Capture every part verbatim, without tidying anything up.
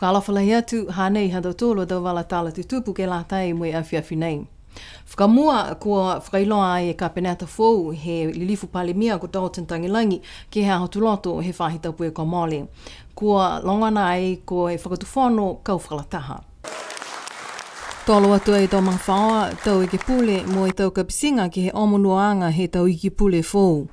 Fakaalofa lahi atu, hanei ha tautolu a tau vala tala tutupu ke lata mo e afiafi nei. Fakamua, kua fakailoa ai e Kapeneta foou he lilifu Palemia ko Dalton Tagelagi ke he aho Tuloto he faahi tapu kua mole. Kua logona ai ko e Fakatufono kau fakalataha. Tolo atu ai e tau magafaoa, tau ekepule mo e tau kapitiga ke he omonuoaga he tau ikipule foou.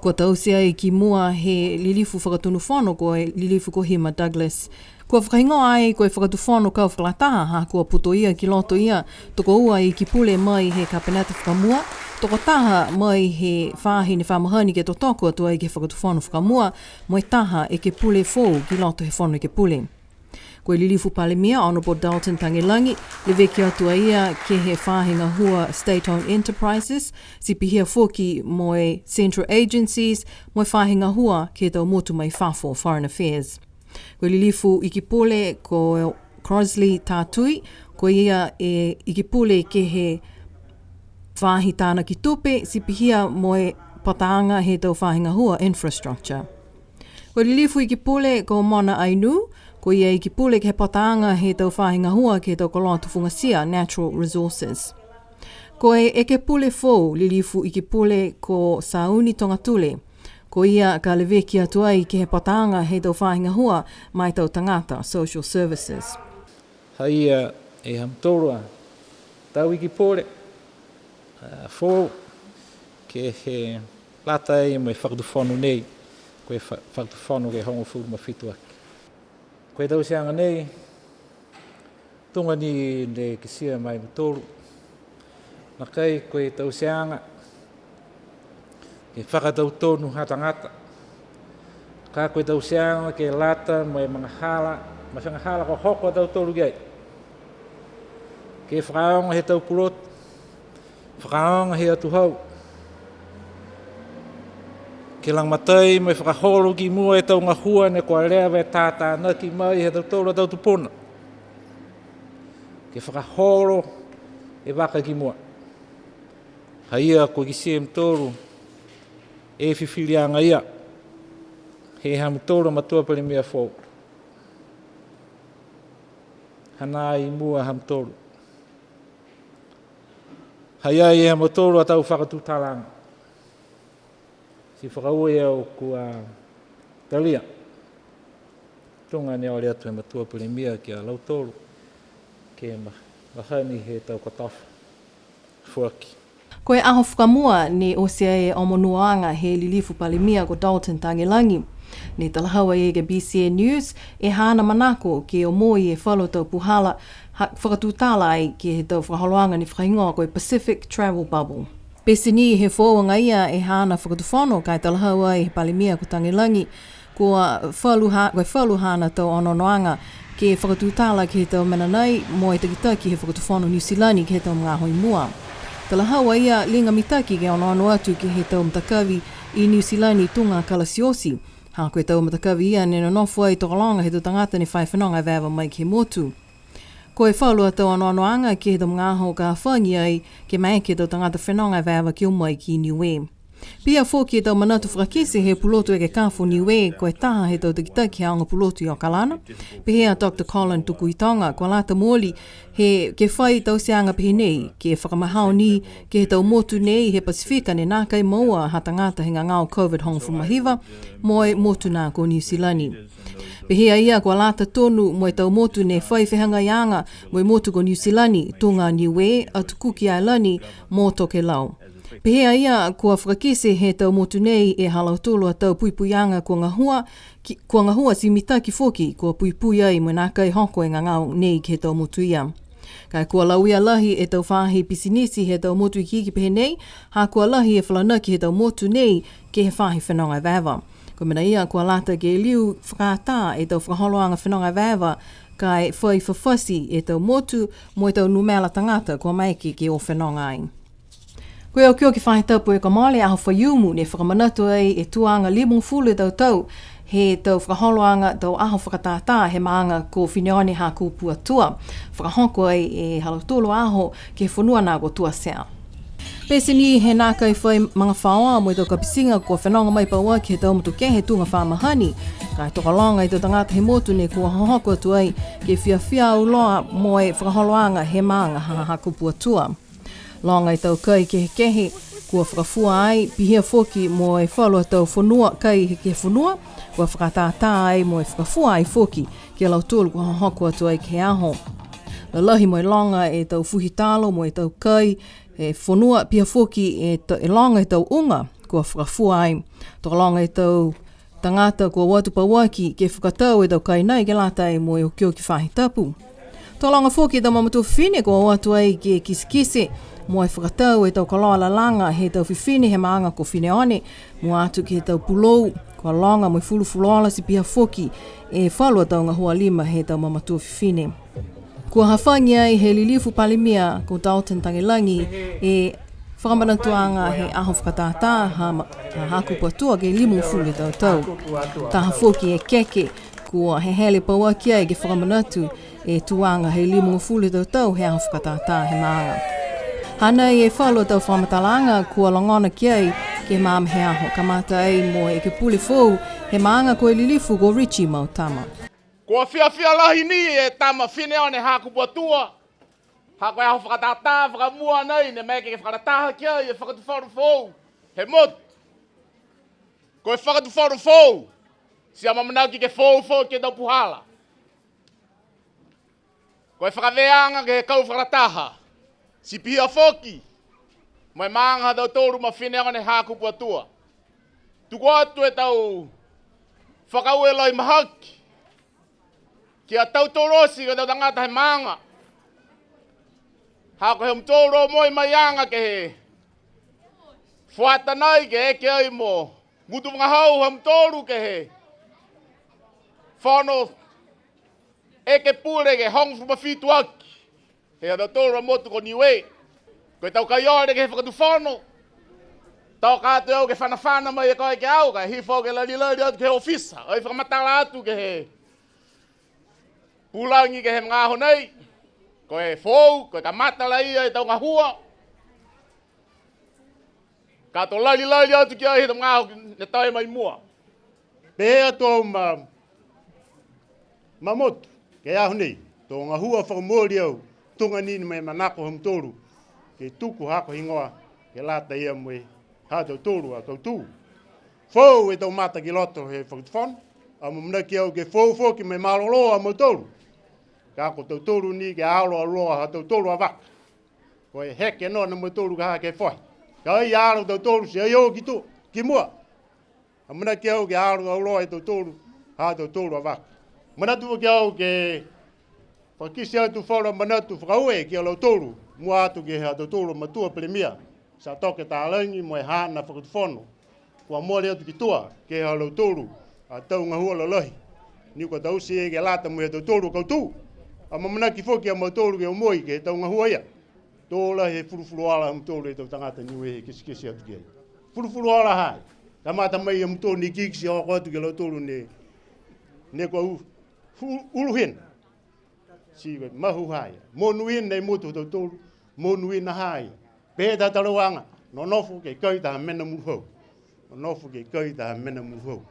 Kua taute ai ki mua he lilifu Fakatonu Fono ko e lilifu ko Hima Douglas. Kua fakahigoa ai ko e Fakatufono kau fakalataha ha kua putoia ki loto ia tokoua e ikipule mai he Kapeneta fakamua, tokotaha mai he faahi ne fa mahani ke totoko atu ai ke he Fakatufono fakamua, mo e taha ekepule foou ki loto he Fono Ekepule. Ko e lilifu Palemia, Honourable Dalton Tagelagi, leveki atu a ia ke he faahi gahua state-owned enterprises, ti pihia foki mo e central agencies, mo e faahi gahua ke he tau motu mai fafo, foreign affairs. Ko e lilifu ikipule ko Crossley Tatui, ko ia e ikipule ke he faahi tanaki tupe, ti pihia mo e pataaga he tau faahi gahua infrastructure. Ko e lilifu ikipule ko Mona Ainuu, ko ia ikipule ke he pataaga he tau faahi gahua ke he tau koloa tufugatia, natural resources. Ko e ekepule foou, lilifu ikipule ko Sauni Togatule, ko ia ka leveki atu ai ke he pataaga he tau faahi gahua ma e tau tagata, social services. Ha ia e ha mutolu a tau ikipule, a, foou, ke he lata ai mo e Fakatufono nei, ko e fa-, Fakatufono ke hogofulu ma fitu aki. Ko e tauteaga nei, tuga ni ne kitia ma e mutolu, nākai ko e tauteaga ke fakatautonu ha tagata. Ka ko e tauteaga ke lata mo e magahala, mo e fagahala kua hoko a tautolu ki ai. Ke fakaaoga he tau pulotu, fakaaoga he atuhau. Ke lagomatai mo e fakaholo ki mua e tau gahua ne kua leva e tātānaki mai he tautolu a tau tupuna. Ke fakaholo e vaka ki mua. Ha ia kua kitia e mutolu e fifiliaga ia he ha mutolu a matua Palemia foou. Hanā i mua ha mutolu. Ha i ai e ha mutolu a tau fakatutalaaga. Ti fakaaue au kua talia. Tuga ne ole atu he matua Palemia ki a lautolu, ke ma-, mahani he tau kotofa. Foaki. Ko e aho fakamua ne oti ai e omonuoaga he lilifu Palemia ko Dalton Tagelagi. Ne talahau ai ke he B C N News e haana manako ke omoi e falu tau puhala ha-, fakatutala ai ke he tau fakaholoaga ne fakahigoa ko e Pacific Travel Bubble. Pete ni he foou agaia e haana fakatufono, ka e talahau ai he Palemia ko Tagelagi, kua falu ha-, kua falu haana tau onoonoaga ke fakatutala ke he tau mena nei mo e takitaki he Fakatufono Niu Silani ke he tau magaaho i mua. Talahau a ia, liga mitaki ke onoono atu ke he tau matakavi i Niu Silani tuga a Kalasioti. Ha ko e tau matakavi ia ne nonofo ai tokologa he tau tagata ne fai fenoga evaeva mai ke he motu. Ko e falu a tau onoonoaga ke he tau magaaho ka hafagi ai ke maeke e tau tagata fenoga evaeva ke o mai ki Niue. Pihia foki e tau manatu fakakite he pulotu ekekafo Niue, ko e taha he tau takitaki he aoga pulotu i Okalana. Pehē a Doctor Colin Tukuitonga, kua lata mooli he ke fai tauteaga pehē nei, ke fakamahao ni ke he tau motu nei he Pasifika ne nākai moua ha tagata he gagao COVID hogofulu ma hiva, mo e motu nā ko Niu Silani. Pehē a ia kua lata tonu mo e tau motu ne fai fehagaiaga mo e motu ko Niu Silani, tuga a Niue, Atu Kuki Ailani, mo Tokelau. Pehē a ia kua fakakite he tau motu nei e ha lautolu a tau puipuiaga kua gahua, ki-, kua gahua ti mitaki foki kua puipui ai mo e nākai hoko e gagao nei ke he tau motu ia. Ka e kua lauia lahi e tau faahi pisinisi he tau motu ikiiki pehē nei, ha kua lahi e falanaki he tau motu nei ke he faahi fenoga evaeva. Ko e mena ia kua lata ke liu fakaatā e tau fakaholoaga fenoga evaeva, ka e fai fafati e tau motu mo e tau numela tagata kua maeke ke o fenoga ai. Ko e okioki faahi tapu kua mole, aho Faiumu, ne fakamanatu ai e tuaga limagofulu e tau tau he tau fakaholoaga tau aho fakatātā he maaga ko Fineone ha ko Puatua. Fakahoko ai e ha lautolu a aho ke he fonua nā ko Tuatea. Pete ni he nākai fai magafaoa mo e tau kapitiga kua fenoga mai pauaki he tau motu kehe tuga fa mahani. Ka e tokologa e tau tagata he motu ne kua hohoko atu ai ke fiafia auloa mo e fakaholoaga he maaga ha Hakupu Atua. Loga e tau kai kehekehe kua fakafua ai, pihia foki mo e falu a tau fonua kai he ke fonua, kua fakatātā ai mo e fakafua ai foki ki a lautolu kua hohoko atu ai ke he aho. Lalahi mo e loga e tau fuhi talo mo e tau kai he fonua, pihia foki e ta-, e loga e tau uga kua fakafua ai. Tokologa e tau tagata kua o atu pauaki ke fakatau e tau kai nai ke lata mo e okioki faahi tapu. Tokologa foki e tau mamatua fifine kua o atu ai ke kitekite mo e fakatau e tau koloa lalaga he tau fifine he maaga ko Fineone, mua atu ke he tau pulou, kua loga mo e fulufuluola ti pihia foki e falu a tau gahua lima he tau mamatua fifine. Kua hafagi ai he lilifu Palemia ko Dalton Tagelagi e fakamanatuaga he aho fakatātā ha ma-, ha Hakupu Atua ke limagofulu e tau tau. Taha foki e keke kua hehele pauaki ai ke fakamanatu e tuaga he limagofulu e tau tau he aho fakatātā he maaga. Hanei e falu a tau fakamatalaaga kua logona ki ai ke he magaaho he aho, kamata ai mo e ekepule foou he maaga ko e lilifu ko Richie Mautama. Kua fiafia lahi ni e tama Fineone Hakupu Atua. Ha ko e aho fakatātā fakamua nei ne maeke ke fakalataha ki ai e fakatufono foou he motu. Ko e fakatufono foou, ti amaamanaki ke foou foki e tau puhala. Ko e fakavēaga ke he kau fakalataha, ti pihia foki mo e maaga ha tautolu ma Fineone Hakupu Atua. Tuku atu e tau fakaaue lahi mahaki ki a tautolu oti ko e tau tagata he maaga. Ha ko e ha mutolu o moua mai aga ke he fuata nai ke eke ai mo gutu vagahau ha mutolu ke he fono ekepule ke hogofulu ma fitu aki. He ha tautolu a motu ko Niue. Ko e tau kai ole ke he fakatufono. Toka atu e au ke fanafana mai e koe ke au, ka e hifo ke lali-, lali atu ke he ofisa. Ai fakamatala atu ke he pulagi ke he magaaho nei. Ko e foou, ko e kamata laia e tau gahua. Ka to lali-, lali atu ki ai he tau magaaho ne toe mai mua. Pehē atu au ma, ma motu, ke he aho nei, to gahua fakamooli au, tuga ni mo e manako ha mutolu, ke tuku haaku higoa, ke lata ia mo e ha tautolu a kautū. Foou e tau mata ki loto he fakatufono, amaamanaki au ke foou foki mo e malolō a mautolu. Ka ko tautolu ni ke alo auloa ha tautolu a vaka. Ko e heke noa a mautolu ka ha ke fohi. Ka ai alo tautolu, ti ai o ki tua, ki mua. Amaamanaki au ke alo auloa e tautolu, ha tautolu a vaka. Manatu foki au ke fakakite atu falu a manatu fakaaue ki a lautolu, mua atu ke he ha tautolu a matua Palemia, Sir Toke Talagi mo e haana fakatufono. Kua mole atu ki tua, ke he ha lautolu a tau gahua lalahi. Ni kua taute ke lata mo e ha tautolu a kautū. Amaamanaki foki a mautolu ke omoi ke he tau gahua ia. To lahi e fulufuluola ha mutolu e tau tagata Niue he kitekite atu ki ai. Fulufuluola ha ia. Kamata mai a mutolu ne kikite hoko atu ki a lautolu ne, ne kua u-, hu-, uluhina. Ti mahu ha ia. Monuina e motu ha tautolu. Monuina ha ia. Pehē e tau talahauaga. Nonofo ke kai taha mena muluhau. Nonofo ke kai taha mena muluhau.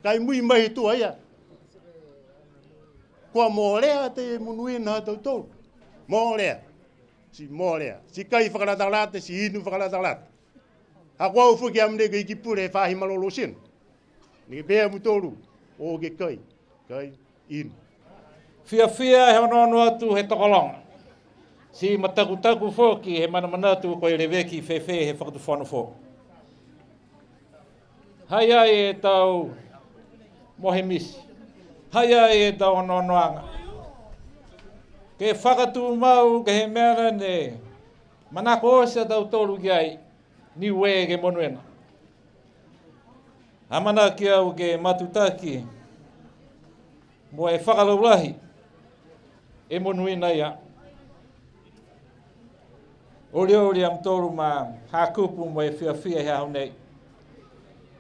Ka e mui mai he tua ia. Kua molea e tau monuina ha tautolu. Molea. Ti molea. Ti kai fakalatalata, ti inu fakalatalata. Ha ko au foki amanaki ke iki pule he faahi malolō tino. Ne pehē a mutolu, o ke kai, kai, inu. Fiafia he onoono atu he tokologa. Ti matakutaku foki he manamanatu ko e leveki fēfē he fakatufono foou. Ha i ai e tau mohe miti. Ha i ai e tau onoonoaga. Ke fakatumau ke he mena ne manako oti a tautolu ki ai, Niue ke monuina. Amanaki au ke matutaki mo e fakalaulahi e monuina ia. Olioli a mutolu ma Hakupu mo e fiafia he aho nei.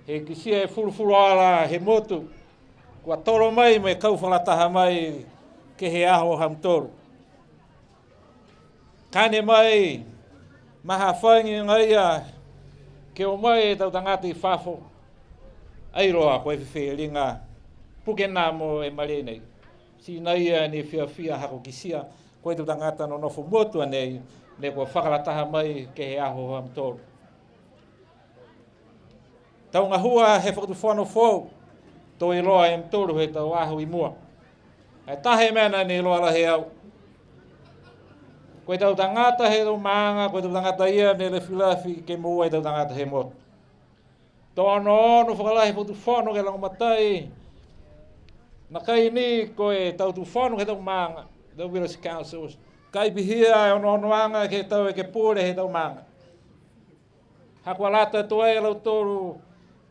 He kitia e fulufuluola he motu, kua tolo mai mo e kau fakalataha mai ke he aho ha mutolu. Kane mai, Maha fagi agaia ke o mai e tau tagata i fafo. Ai loa ko e fifiliga puke nā mo e malē nei. Ti nākai ni fiafia ha ko e kitia ko e tau tagata nonofo motu a nei, ne kua fakalataha mai ke he aho ha mutolu. Tau gahua he fakatufono foou, to iloa e mutolu he tau aho i mua. E taha e mena ne iloa lahi e au. Ko e tau tagata he tau maaga, ko e tau tagata ia ne lafilafi ke moua e tau tagata he motu. To onoono fakalahi e fakatufono ke lagomatai. Nākai ni ko e tau tufono he tau maaga, tau village councils. Ka e pihia e onoonoaga ke he tau ekepule he tau maaga. Ha kua lata tuai a lautolu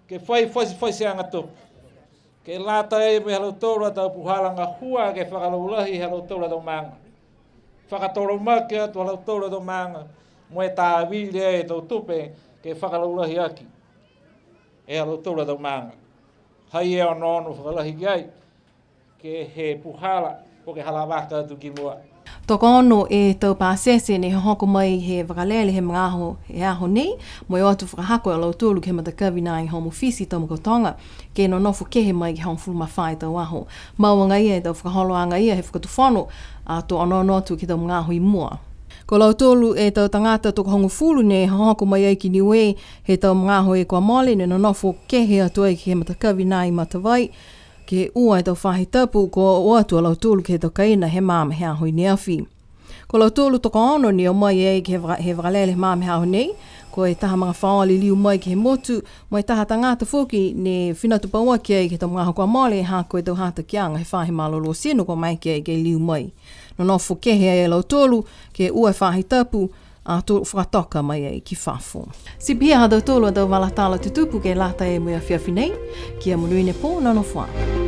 ke fai fatifatiaga tupu. Ke lata ai mo e ha lautolu a tau puhala gahua ke fakalaulahi ha lautolu a tau maaga. Fakatolomaki atu ha lautolu a tau maaga. Mo e tāvili ai e tau tupe ke fakalaulahi aki e ha lautolu a tau maaga. Haia e onoono fakalahi ki ai. Ke he puhala, po ke hala vaka atu ki mua. Tokoono e tau pasese ne hohoko mai he vakalele he magaaho he aho nei, mo e o atu fakahako a lautolu ke he matakavi nā i Home Office i Tamakautoga, ke nonofo kehe mai ke hogofulu ma fā e tau aho. Mau agaia e tau fakaholoaga ia he fakatufono, ato onoono atu ke he tau magaaho i mua. Ko lautolu e tau tagata tokohogofulu ne hohoko mai ai ki Niue he tau magaaho e kua mole, ne nonofo kehe atu ai ke he matakavi nā i Matavai, ke ua e tau faahi tapu, kua o atu a lautolu ke he tau kaina he magaaho he aho i ne afi. Ko lautolu tokoono ne o mai ai ke he vaka-, he vakalele he magaaho he aho nei, ko e taha magafaoa liliu mai ke he motu, mo e taha tagata foki ne fina tū pauaki ai ke he tau magaaho kua mole, ha ko e tau hatakiaga he faahi malolō tino kua maeke ai ke liu mai. Nonofo kehe ai a lautolu ke ua e faahi tapu, ato fakatoka mai ai ki fafo. Ti pihia ha tautolu a tau vala tala tutupu ke lata mo e afiafi nei, kia monuina e pō, nonofo ā.